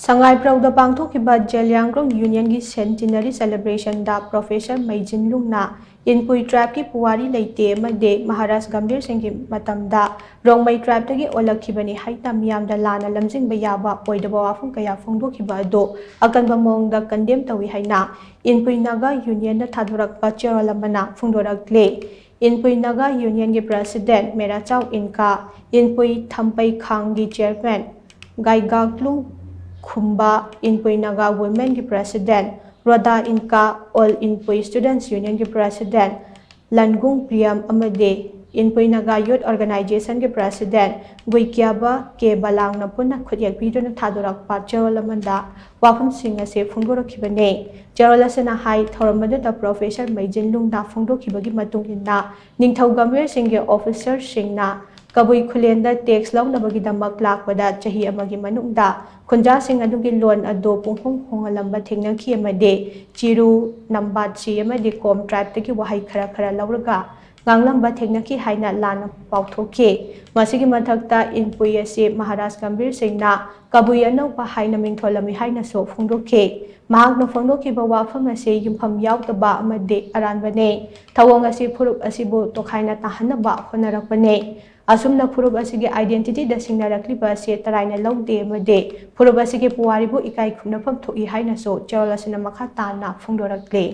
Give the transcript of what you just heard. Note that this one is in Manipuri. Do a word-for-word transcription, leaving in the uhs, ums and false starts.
ꯁꯉꯥꯏꯄ꯭ꯔꯧꯗ ꯄꯥꯡꯊꯣꯛꯈꯤꯕ ꯖꯦꯂꯤꯌꯥꯡꯔꯣꯡ ꯌꯨꯅꯤꯌꯟꯒꯤ ꯁꯦꯟꯇꯤꯅꯔꯤ ꯁꯦꯂꯦꯕ꯭ꯔꯦꯁꯟꯗ ꯄ꯭ꯔꯣꯐꯦꯁꯔ ꯃꯩꯖꯤꯟ ꯂꯨꯡꯅ ꯏꯟꯄꯨꯏ ꯇ꯭ꯔꯥꯏꯕꯀꯤ ꯄꯨꯋꯥꯔꯤ ꯂꯩꯇꯦ ꯑꯃꯗꯤ ꯃꯍꯥꯔꯥꯖ ꯒꯝꯚꯤꯔ ꯁꯤꯡꯒꯤ ꯃꯇꯝꯗ ꯔꯣꯡꯃꯩ ꯇ꯭ꯔꯥꯏꯕꯇꯒꯤ ꯑꯣꯜꯂꯛꯈꯤꯕꯅꯤ ꯍꯥꯏꯅ ꯃꯤꯌꯥꯝꯗ ꯂꯥꯟꯅ ꯂꯝꯖꯤꯡꯕ ꯌꯥꯕ ꯑꯣꯏꯗꯕ ꯋꯥꯐꯝ ꯀꯌꯥ ꯐꯣꯡꯗꯣꯛꯈꯤꯕ ꯑꯗꯨ ꯑꯀꯟꯕ ꯃꯑꯣꯡꯗ ꯀꯟꯗꯦꯝ ꯇꯧꯏ ꯍꯥꯏꯅ ꯏꯟꯄꯨꯏ ꯅꯥꯒꯥ ꯌꯨꯅꯤꯌꯟꯅ ꯊꯥꯗꯣꯔꯛꯄ ꯆꯦꯔꯣꯜ ꯑꯃꯅ ꯐꯣꯡꯗꯣꯔꯛꯂꯤ꯫ ꯏꯟꯄꯨꯏ ꯅꯥꯒꯥ ꯌꯨꯅꯤꯌꯟꯒꯤ ꯄ꯭ꯔꯦꯁꯤꯗꯦꯟꯠ ꯃꯦꯔꯥꯆꯥꯎ ꯏꯟꯀꯥ, ꯏꯟꯄꯨꯏ ꯊꯝꯄꯩ ꯈꯥꯡꯒꯤ ꯆꯦꯌꯔꯃꯦꯟ ꯒꯥꯏꯒꯥꯛꯂꯨꯡ ꯈꯨꯝꯕ, ꯏꯟꯄꯨꯏ ꯅꯥꯒꯥ ꯋꯨꯃꯦꯟꯒꯤ president Roda Inka, all Inpui students ꯌꯨꯅꯤꯌꯟꯒꯤ ꯄ꯭ꯔꯦꯁꯤꯗꯦꯟꯠ ꯂꯟꯒꯨꯡ ꯄ꯭ꯔꯤꯌꯝ ꯑꯃꯗꯤ ꯏꯟꯄꯨꯏ ꯅꯥꯒꯥ ꯌꯨꯠ ꯑꯣꯔꯒꯅꯥꯏꯖꯦꯁꯟꯒꯤ ꯄ꯭ꯔꯦꯁꯤꯗꯦꯟꯠ ꯒꯨꯏꯀ꯭ꯌꯥꯕ ꯀꯦ ꯕꯂꯥꯡꯅ ꯄꯨꯟꯅ ꯈꯨꯠꯌꯦꯛ ꯄꯤꯗꯨꯅ ꯊꯥꯗꯣꯔꯛꯄ ꯆꯦꯔꯣꯜ ꯑꯃꯗ ꯋꯥꯐꯝꯁꯤꯡ ꯑꯁꯤ ꯐꯣꯡꯗꯣꯔꯛꯈꯤꯕꯅꯤ꯫ ꯆꯦꯔꯣꯜ ꯑꯁꯤꯅ ꯍꯥꯏ, ꯊꯧꯔꯝ ꯑꯗꯨꯗ ꯄ꯭ꯔꯣꯐꯦꯁꯔ ꯃꯩꯖꯤꯟ ꯂꯨꯡꯅ ꯐꯣꯡꯗꯣꯛꯈꯤꯕꯒꯤ ꯃꯇꯨꯡ ꯏꯟꯅ, ꯅꯤꯡꯊꯧ ꯒꯝꯚꯤꯔ ꯁꯤꯡꯒꯤ ꯑꯣꯐꯤꯁꯔꯁꯤꯡꯅ ꯀꯕꯨꯏ ꯈꯨꯂꯦꯟꯗ ꯇꯦꯛꯁ ꯂꯧꯅꯕꯒꯤꯗꯃꯛ ꯂꯥꯛꯄꯗ ꯆꯍꯤ ꯑꯃꯒꯤ ꯃꯅꯨꯡꯗ ꯈꯨꯟꯖꯥꯁꯤꯡ ꯑꯗꯨꯒꯤ ꯂꯣꯟ ꯑꯗꯨ ꯄꯨꯡꯍꯣꯡ ꯍꯣꯡꯍꯜꯂꯝꯕ ꯊꯦꯡꯅꯈꯤ ꯑꯃꯗꯤ ꯆꯤꯔꯨ, ꯅꯝꯕꯥꯠꯁꯤ ꯑꯃꯗꯤ ꯀꯣꯝ ꯇ꯭ꯔꯥꯏꯕꯇꯒꯤ ꯋꯥꯍꯩ ꯈꯔ ꯈꯔ ꯂꯧꯔꯒ ꯉꯥꯡꯂꯝꯕ ꯊꯦꯡꯅꯈꯤ ꯍꯥꯏꯅ ꯂꯥꯟꯅ ꯄꯥꯎꯊꯣꯛꯈꯤ꯫ ꯃꯁꯤꯒꯤ ꯃꯊꯛꯇ ꯏꯟꯄꯨꯏ ꯑꯁꯤ ꯃꯍꯥꯔꯥꯖ ꯒꯝꯚꯤꯔ ꯁꯤꯡꯅ ꯀꯕꯨꯏ ꯑꯅꯧꯕ ꯍꯥꯏꯅ ꯃꯤꯡꯊꯣꯜꯂꯝꯃꯤ ꯍꯥꯏꯅꯁꯨ ꯐꯣꯡꯗꯣꯛꯈꯤ꯫ ꯃꯍꯥꯛꯅ ꯐꯣꯡꯗꯣꯛꯈꯤꯕ ꯋꯥꯐꯝ ꯑꯁꯤ ꯌꯨꯝꯐꯝ ꯌꯥꯎꯗꯕ ꯑꯃꯗꯤ ꯑꯔꯥꯟꯕꯅꯤ꯫ ꯊꯧꯑꯣꯡ ꯑꯁꯤ ꯐꯨꯔꯨꯞ ꯑꯁꯤꯕꯨ ꯇꯣꯈꯥꯏꯅ ꯇꯥꯍꯟꯅꯕ ꯍꯣꯠꯅꯔꯛꯄꯅꯤ꯫ ꯑꯁꯨꯝꯅ ꯐꯨꯔꯨꯞ ꯑꯁꯤꯒꯤ identityꯗ ꯁꯤꯡꯅꯔꯛꯂꯤꯕ ꯑꯁꯤ ꯇꯔꯥꯏꯅ ꯂꯧꯗꯦ ꯑꯃꯗꯤ ꯐꯨꯔꯨꯞ ꯑꯁꯤꯒꯤ ꯄꯨꯋꯥꯔꯤꯕꯨ ꯏꯀꯥꯏ ꯈꯨꯝꯅꯐꯝ ꯊꯣꯛꯏ ꯍꯥꯏꯅꯁꯨ ꯆꯦꯔꯣꯜ ꯑꯁꯤꯅ ꯃꯈꯥ ꯇꯥꯅ ꯐꯣꯡꯗꯣꯔꯛꯂꯤ꯫